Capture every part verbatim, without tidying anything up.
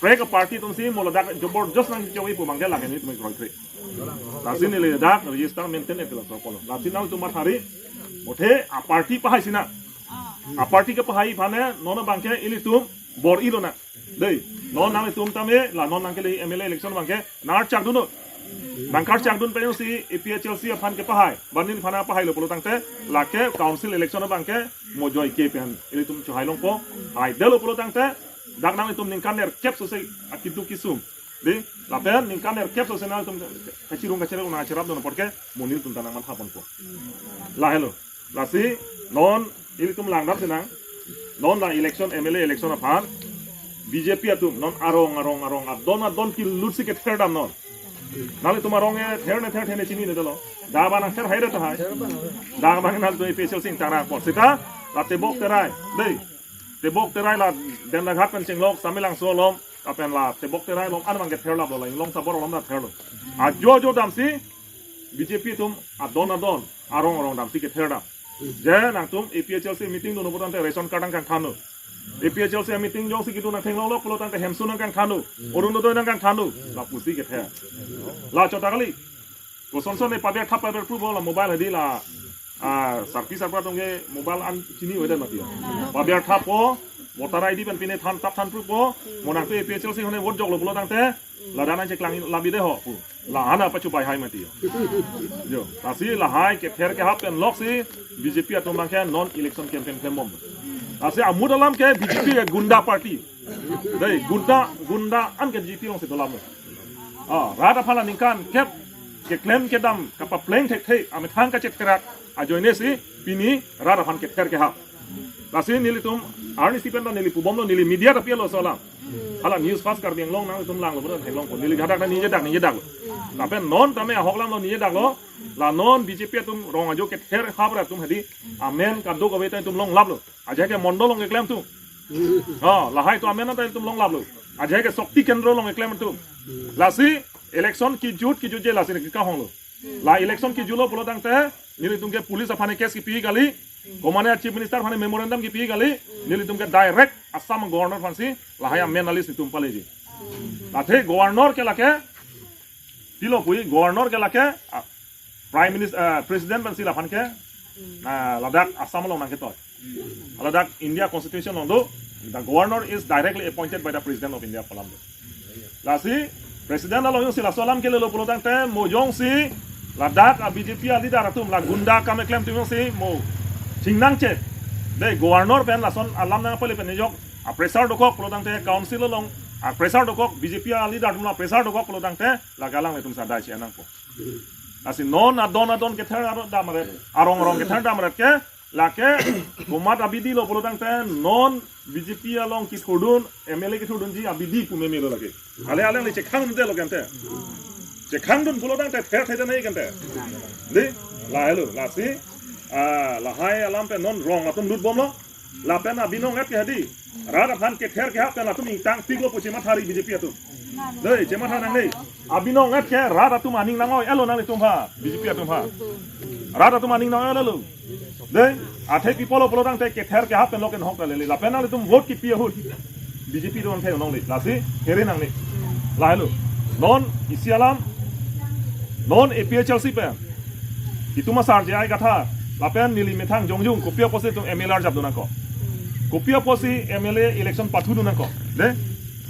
Prek party atumsi mo ladak jabardast nangchoi pu abangke lake nelitum kroikre. Lasi neli ladak register maintain et la sokolo. Lasi nangtum mathari, mothe a party pahai sinang. A party kepahai aphan non abangke ilitum bor-i lonang. Dei, non nanglitum tame, la non nangkele M L A election abangke nangchakdun non. Nangkachakdun pensi A P H L C aphan kepahai, ba neliphan pahailo pulo tangte, lake council election abangke mo joike pen ilitum chohai longpo. Haidetlo pulo tangte, dak nanglitum ningkan nerkep sose akitu kisum. Dei, lapen ningkan nerkep sose nanglitum kachirung kachirung nangcherapdun apotke mo nelitum ta nangmathaponpo. Lahelo. Lasi non ilitum langdam sinang. Non la election, M L A election aphan B J P atum non arong arong arong adon adon kilutsi ketherdam non. Nanglitum arong e therne ther therne chinine detlo. Dak abang nangther haire tahai. Dak abang nangtum A P H L C ingtang rang apot seta la Tebok Terai. Dei. Tebok Terai la Dendaghat pen chenglok Samelangso along, lapen la Tebok Terai along an abang kether laplo, la Inglong Sabor along ta therlo. Ajo ajo damsi B J P atum adon adon arong arong damsi ketherdam. Je nangtum A P H L C meeting dun pulo tangte ration card nangkangthan non. A P H L C meeting jongsi kedun nangthenglonglo pulo tangte hemso nangkangthan non. Orunodoi nangkangthan non. Lapusi kether. La chot ta kali. Kosonson ne paberthap paberprupo la mobile hedi la, ah, sarpi sarpa atum ke mobile an chini avedet mati. Paberthappo, voter I D pen pine than tap thanprupo, mo nangtum A P H L C hone vote joklo pulo tangte, ladak nangcheklang labi de ho pu. La hana pachu pai hai mati. Jo, lasi lahai kether kehap pen loksi B J P atum abangke non election campaign klembom. Lasi amut alam ke B J P ke gunda party. Dei, gunda, gunda an ke B J P alongsi dolam. Ah, rat aphan la ningkan kep keklem kedam kapapleng thekthe amethang kachetherak ajoinesi pini rat aphan kether kehap. Lasi nelitum arnisi pen ta neli pubomlo, neli media ta pi-etlo laso alam. Hala News Fast Karbi Anglong nangtum langlo, bodo theklongpo. Neli hadak ta ningjedak, ningjedaklo. Lapen non tame ahok alamlo, ningjedaklo. La non B J P atum rong ajo kether hap ra atum hedi amen kadokave ta itum longlaplo. Ajahak ke mondol along keklem atum. Oh, lahai atum amen ta itum longlaplo. Ajahak ke Shakti Kendra along keklem atum. Lasi election kejut kejutje lasi ne kekahonglo. La election kejutlo pulo tangte nelitum ke police aphan case kepi kali. Komane Chief Minister aphan memorandum kepi kali. Nelitum ke direct Assam Governor aphansi lahai amen a-list itum paleji. Athe Governor ke lake pilo pu, Governor ke lake, ah, Prime Minister, ah, President pensi laphan ke, ah, ladak Assam along nangketoi. Ladak India Constitution along do, the Governor is directly appointed by the President of India pu alam do. Lasi President along jongsi laso alam kelelo pulo tangte mo jongsi ladak a B J P a leader atum la gunda kam keklem atum jongsi mo chingnangche, dei, Governor pen lason alam nangpale pen nejok a pressure dokok pulo tangte, council along a pressure dokok, B J P a leader atum la pressure dokok pulo tangte, la galang itum sadai si anangpo. Lasi non adon adon kether adon damret, arong arong kether damret ke, lake komat abidi lo pulo tangte, non B J P along kethurdun, M L A kethurdunji abidi pu memelo lake. Ale ale le chekhangdunde lo kente. Chekhangdun pulo tangte ther ther nai kente. Dei, lahelo, lasi, ah, lahai alam pen non rong atum lutbomlo. Lapen abinong et ke hedi. Rat aphan kether kehap pen latum ingtangpiklo pu chemathari B J P atum. Dei, chemathar nangne. Abinong et ke rat atum aning nang-oi-etlo nanglitum aphan, B J P atum aphan. Rat atum aning nang-oi-etlo. Dei, athe pi apotlo pulo tangte kether kehap pen lo ke nohok ta lele. Lapen nanglitum vote kepi ahut B J P atum theklongle. Lasi here nangne. Lahelo. Non isi alam. Non A P H L C pen itum asar J I Kathar lapen neli methang jongjung kopi apotsi itum M L A arjapdun nangkok. Kopi apotsi M L A election pathudun nangkok. Dei,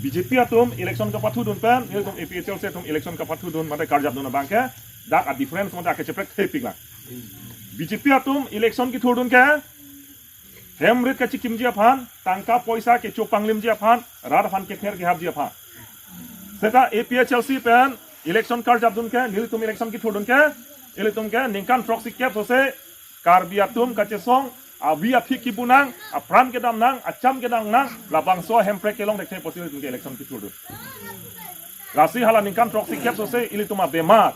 B J P atum election kapathudun pen, nelitum A P H L C atum election kapathudun mate karjapdun abangke, dak a difference mate kacheprek thepik lang. B J P atum election kethurdun ke, hem rit kachikimji aphan, tangka poisa kecho panglimji aphan, rat aphan kether kehapji aphan. Seta A P H L C pen election karjapdun ke, nelitum election kethurdun ke, ilitum ke ningkan throksi kep sose Karbi atum kachesong, avi aphi kipu nang, apran kedam nang, acham kedam nang, labangso ahemprek kelong thekthe apotsi ilitum ke election kethurdun. Lasi hala ningkan throksi kep sose ilitum abemar.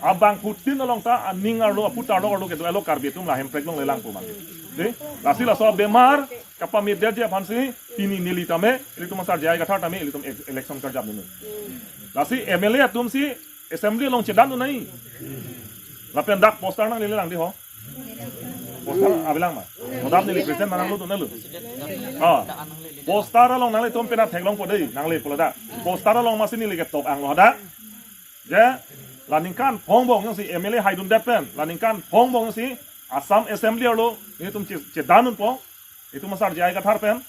Abangphutin along ta aning arlo aputar lo arlo kedo elo Karbi atum la hemprek longle lang pu abang. Dei, lasi laso abemar kapamedet ji aphansi pini neli tame, ilitum asar J I Kathar tame, ilitum e-, election karjapdun. Lasi M L A atumsi assembly along chedandun nai. Lapen dak poster nanglele lang dei ho. Poster avelang ma? Modam neli present ma nanglutun nangle. Ah. Poster along nanglitum penap theklongpo dei, nangle pulo dak. Poster along masi neli ke tok anglo hadak. Je, la ningkan phongbong jongsi M L A haidundet pen, la ningkan phongbong jongsi Assam Assembly arlo nelitum che-, chedandunpo. Itum asar J I Kathar pen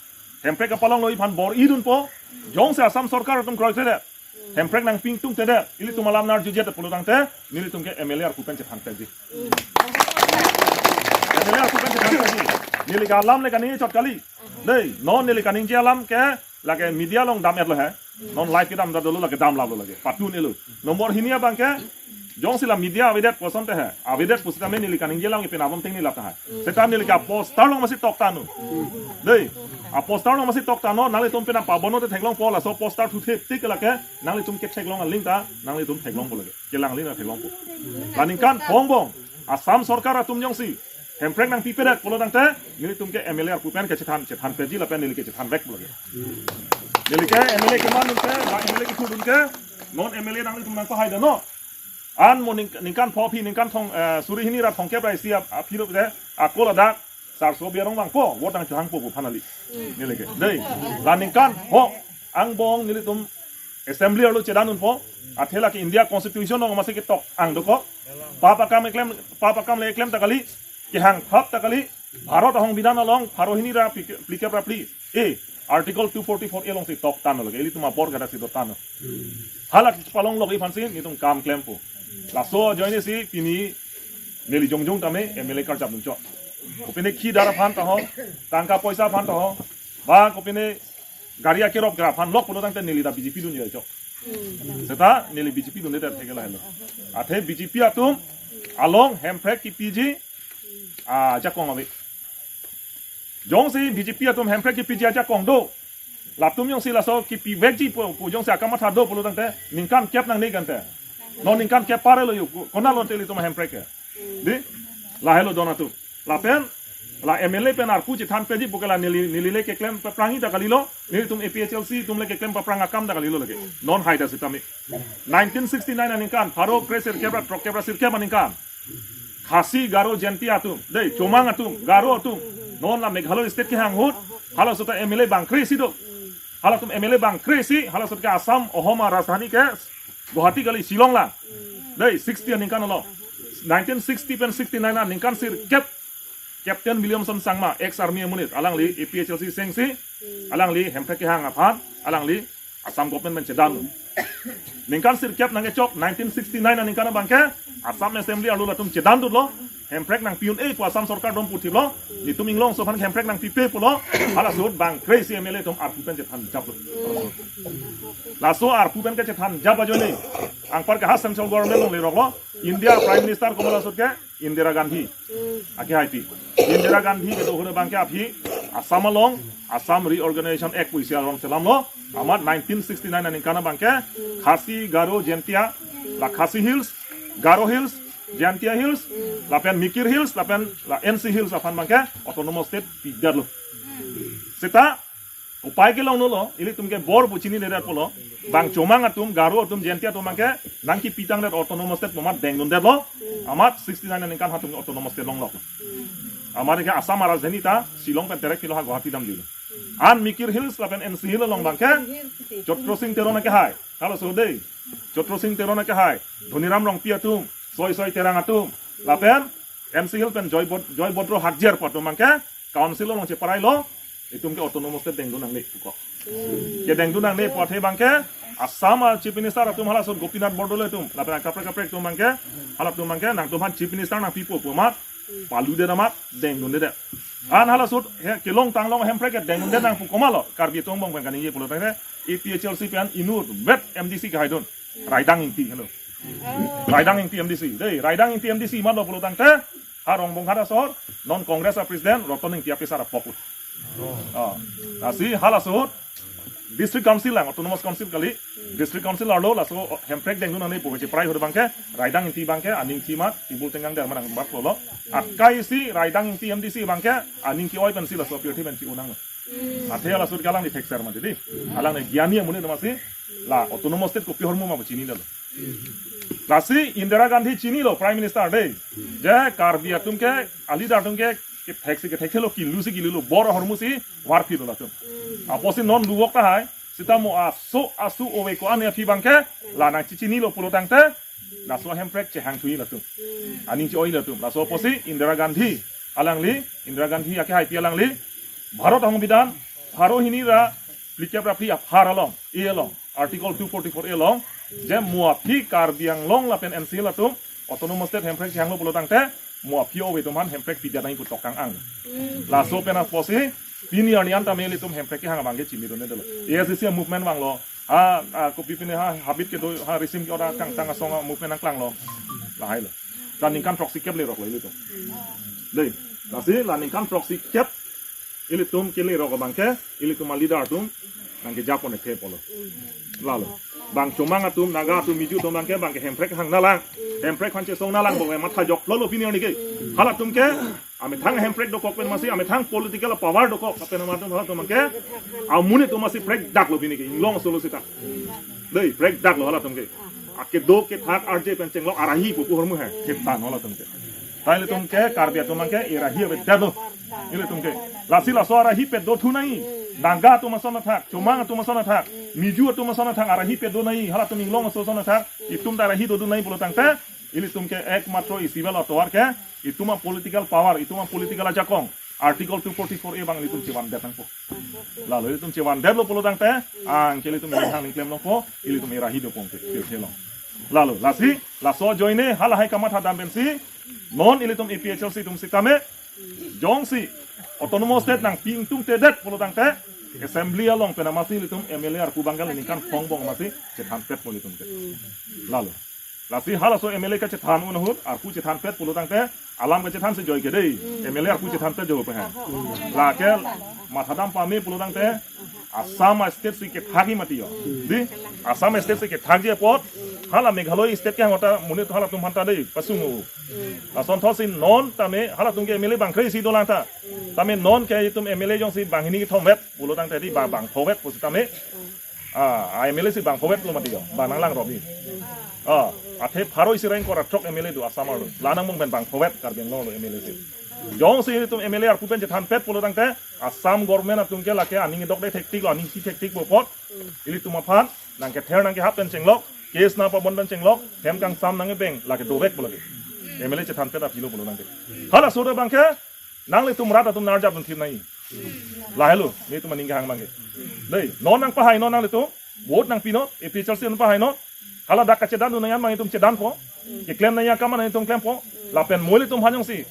hemprek kapalonglo iphan bor-idunpo. Jongsi Assam sorkar atum kroikredet, hemprek nangpi ingtungtedet, ilitum alam narjujet pulo tangte, nelitum ke M L A arpu pen chethanpetji. M L A arpu pen chethanpetji. Neli ke alam le kaningje chot kali. Dei, non neli kaningje alam ke lake media along dam-etlo he. Non live kedam da dolo, lake damlaplo lake. Patun elo. Nombor hini abang ke, jongsi la media avedet pu asonte he. Avedet pusitame neli kaningje alam ke penap bomteng neli lap tahai. Seta neli ke aposter along masi toktangnon. Dei, aposter along masi toktangnon, nanglitum penap pabononte theklongpo, laso poster thuthip tik lake, nanglitum ketheklong aling ta, nanglitum theklongpo lake. Kelang aling ta theklongpo. La ningkan phongbong, Assam sorkar atum jongsi hemprek nangpipedet pulo tangte, nelitum ke M L A arpu pen kechethan, chethanpetji lapen neli ke chethanvekpo lake. Neli ke M L A kemandun ke, la M L A kethurdun ke, non M L A nanglitum nangpahaidamnon. An mo ning-, ningkan pho aphi, ningkan thong, eh, suri hini ra thomkep ra isi ap-, aphi rok je, ako ladak, Sarso Biarong vangpo, vote nangchohangpo pu aphan kali. Neli ke. Dei, la ningkan pho angbong nelitum Assembly arlo chedandunpo, athe lake India Constitution along masi ketok angdokok. Pap akam eklem, pap akam le eklem ta kali, kehang thap ta kali, Bharat ahongbidan along, pharo hini ra plik-, plikep ra phli. E, Article two forty-four A alongsi toktanglo lake, ilitum abor gada si dotanglo. Hala kepalonglo iphansi, nelitum kam klempo. Laso ajoinesi, pini, neli jongjong tame, M L A karjap nuncho. Kopine khi dar aphan taho, tangka poisa aphan taho, ba kopine gari akerop kera aphan lok pulo tangte neli ta B J P dunji chok. Seta neli B J P dunde ta thekela helo. Athe B J P atum along hemprek kepiji ajakong ave. Jongsi B J P atum hemprek kepiji ajakong do, latum jongsi laso kepivekji pu, pu jongsi akamatha do pulo tangte ningkan kep nangne kante. Non ningkan kep parelo yo, ko-, konatlo te ilitum hemprek ke. Dei, lahelo don atum. Lapen, la M L A pen arpu chethanpetji pu ke la neli, neli le keklem paprang ta kalilo, nelitum A P H L C atum le keklem paprang akam ta kalilo lake. Non haida sitame. Nineteen sixty-nine aningkan, pharo kre sirkep ra throkkep ra sirkep aningkan, Khasi, Garo, Jaintia atum, dei, Chomang atum, Garo atum, non la Meghalaya state kehang ahut, halaso ta M L A bang kre isi do. Halatum M L A bang kre isi, halaso ta ke Assam, Ahom arajdhani ke Guwahati kali, Shillong lang. Dei, sixty aningkan lo. Nineteen sixty pen sixty-nine aningkan sirkep Captain Williamson Sangma, ex army amonit, alangli A P H L C chengsi, alangli hemprek kehang aphan, alangli Assam government pen chedan. Ningkan sirkep nangkechok, nineteen sixty-nine aningkan abangke, Assam Assembly arlo latum chedandunlo, hemprek nangpi un-e pu Assam sorkar dom puthiplo, nelitum Inglongso aphan hemprek nangpipe pulo, halaso ahut bang kre isi M L A atum arpu pen chethanjaplo. Laso arpu pen kechethanjap ajoine, anparke ha central government along leroklo, India Prime Minister komat ahut ke, Indira Gandhi. Akehaipi. Indira Gandhi kedo ahut abangke aphi Assam along Assam Reorganization Act pu isi aron chelamlo. Amat nineteen sixty-nine aningkan abangke Khasi, Garo, Jaintia, la Khasi Hills, Garo Hills, Jaintia Hills, lapen Mikir Hills, lapen la N C Hills aphan abangke autonomous state pidetlo. Seta upai kelong nolo, ilitum ke bor pu chininedet pulo, bang Chomang atum, Garo atum, Jaintia atum abangke nangkepitangdet autonomous state pu amat dengdundetlo, amat sixty-nine aningkan hatum autonomous state longlok. Amat ke Assam arajdhani ta Shillong pen terek kilo ha Guwahati damdilo. An Mikir Hills lapen N C Hill along abangke Chatra Singh Teron akehai, halaso dei, Chatra Singh Teron akehai, Dhoniram Rongpi atum, Soisoi Terang atum, lapen N C Hill pen Joy Bod-, Joy Bodro Hakjer pu atum abangke council along cheparailo, itum ke autonomous state dengdun nangne puko. Kedengdun nangne pu athe abangke Assam a Chief Minister atum halaso ahut Gopinath Bordoloi atum, lapen akaprek kaprek atum abangke, halatum abangke nangtumphan Chief Minister nangpipo pu amat paludet amat dengdundedet. An halaso ahut he kelongtang along hemprek ke dengdundet nang pu komatlo, Karbi atum angbong pen kaningje pulo tangte, A P H L C pen inutvet M D C kehaidun, Raidang Ingti, hello. Raidang Ingti M D C. Dei, Raidang Ingti M D C amatlo pulo tangte, ha Rongbonghat asor, non Congress a President, Roton Ingti apisar apok. Oh. Lasi halaso ahut, District Council lang, Autonomous Council kali, District Council arlo, laso hemprek dengdun nangne pu cheparai ahut abangke, Raidang Ingti abangke, aning thi amat, tibul tengang der manang bat lolo. Akai si, Raidang Ingti M D C abangke, aning ke-oi pensi laso apirthe pen ke-o nanglo. Athe halaso ahut ke alangli thekser mati dei. Alangli gyani amonit amatsi, la autonomous state kopi ahormu ma pu chinidetlo. Lasi Indira Gandhi chinilo Prime Minister dei. Je Karbi atum ke, a leader atum ke, ketheksi ketheksi lo, kilusi kilulo, bor ahormusi varphitlo latum. Apotsi non luvok tahai, Sita mo aso aso ove ko-an aphi abangke la nangchechinilo pulo tangte, laso Hemprek chehang thuji latum. Aning che-oi latum. Laso apotsi Indira Gandhi alangli, Indira Gandhi akehaipi alangli, Bharat Songbidhan pharo hini ra phlikep ra phli aphar along, A along, Article two forty-four A along, je mo aphi Karbi Anglong lapen N C latum Autonomous State Hemprek chehanglo pulo tangte, mo aphi ove atum aphan Hemprek pidet nangji pu tokang ang. Laso pen apotsi pini arni an tame ilitum Hemprek kehang abangke chini done dolo. A I C C movement vanglo. Ha, ha, kopi pine ha, habit kedo, ha, risim ke-ot akangtang asong movement nangklanglo. Lahai lo. La ningkan throksi kep lerok lo ilitum. Dei, lasi la ningkan throksi kep ilitum kelerok abangke, ilitum aleader atum nangkejapon ekthe pulo. Lalo. Bang Chomang atum, Naga atum, Miju atum abangke, abangke Hemprek hang nanglang. Hemprek aphan chesong nanglang, bang matha joklo lo pini arni ke. Halatum ke, amethang Hemprek dokok pen masi, amethang political power dokok pen amat atum halatum abangke, amonit atum masi prekdak lo pini ke, inglong solo sita. Dei, prekdak lo halatum ke. Akedo kethak arje pen chenglok arahi pu pu ahormu he, kethan halatum ke. Ta ilitum ke, Karbi atum abangke, irahi avedetlo. Ilitum ke. Lasi laso arahi pedo thu nangji. Naga atum ason athak, Chomang atum ason athak, Miju atum ason athak, arahi pedo nangji. Halatum inglong aso ason athak, itum ta arahi dodun nangji pulo tangte, ilitum ke ekmatro isi avelo atovar ke, itum a-political power, itum a-political ajakong, Article two forty-four A abang ilitum chevandet nangpo. Lalo ilitum chevandetlo pulo tangte, angke ilitum inghang ningklem longpo, ilitum irahi dopong ke, ke, ke long. Lalo, lasi, laso ajoine, halahai kamatha dam pensi, non ilitum A P H L C atum sitame, jongsi Autonomous State nangpi ingtungtedet pulo tangte, Assembly along pen amatsi ilitum M L A arpu abangke la ningkan phongbong amatsi chethanpetpo ilitum ke. Lalo. Lasi halaso M L A kachethan un ahut, arpu chethanpet pulo tangte, alam kachethan si joi ke dei, M L A arpu chethanpet jo pe ha. Lake mathadam pame pulo tangte, Assam state si kethakji mati jo. Dei, Assam state si kethakji apot, hala Meghalaya state ke hangta monit halatum aphanta dei, pasung o. Lason thotsi non tame, halatum ke M L A bang kre isi dolang ta. Tame non ke itum M L A jongsi banghini kethom vet, pulo tangte dei ba bangpho vet pusitame. Ah, a M L A si bangpho vetlo mati jo, bang nanglang romji. Ah, athe pharo isi ra ingkoi ra throk M L A do Assam arlo. La nangmung pen bangpho vet Karbi Anglong arlo M L A si. Jongsi itum M L A arpu pen chethanpet pulo tangte, Assam government atum ke lake aning dokde thektik lo, aning si thektik apot. Ilitum aphan, nangkether nangkehap pen chenglok, case nangpabon pen chenglok, hem kangsam nangkebeng, lake dovek pulo ke. M L A chethanpet aphi lo pulo tangte. Halaso abangke, nanglitum rat atum nerjap dunthip nangji. Lahelo, netum aning kehang abangke. Dei, non nangpahai non nanglitum, vote nangpi non, A P H L C nangpahai non. Hala dak kachedandun nangji an abang itum chedanpo. Keklem nangji akam an itum klempo. Lapen mo ilitum aphan jongsi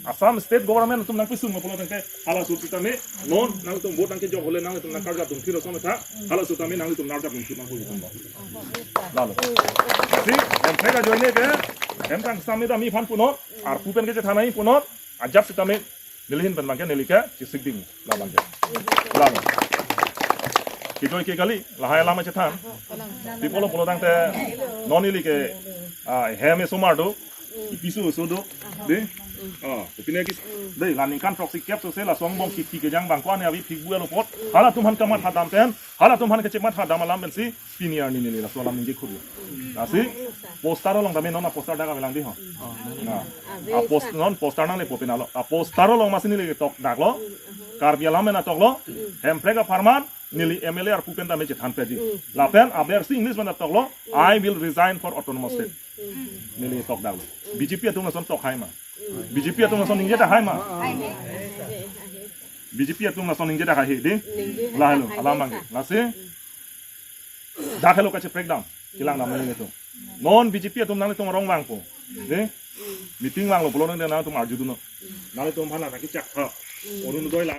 Assam state government atum nangpesung pulo tangte, halaso sitame, non nangtum vote nangkejok hole nanglitum nangkarjap dunthip ason athak. Halaso tame nanglitum nerjap dunthip nangpo itum lo. Lalo. Si, Hemprek ajoine ke, hem kangsam me dam iphan punon, arpu pen kechethan nangji punon, ajat sitame, neli ahin pen abangke neli ke chesik ding la abangke. Lalo. Kejoi ke kali, lahai alam chethan. Pi apotlo pulo tangte non neli ke, ah, hem esomar do, ipiso so do, dei. Ah, pine kis, dei, la ningkan throksi kep so se laso angbong kithi kejang abang ko-an avi phik bu alo apot. Halatum aphan kamatha dam pen, halatum aphan kachematha dam alam pensi, pini arni neli laso alam ningje khuri. Lasi, poster along tame non a-poster dak avelang dei ho. Na, a-post, non poster nanglepo penalo. A-poster along masi neli tok daklo. Karbi alam pen toklo. Hemprek apharman, neli M L A arpu pen tame chethanpetji. Lapen abersi English pen toklo, "I will resign for autonomous state." Neli tok daklo. B J P atum lason tok hai ma. B J P atum lason ningje dak hai ma. B J P atum lason ningje dak hai dei. Lahelo, alam abangke. Lasi, dak helo kacheprekdam, kelang dam nangji netum. Non B J P atum nanglitum arong vangpo. Dei? Meeting vanglo pulo nang nangtum arjudunnon. Nanglitum aphan nangkechak tha. Orunodoi la.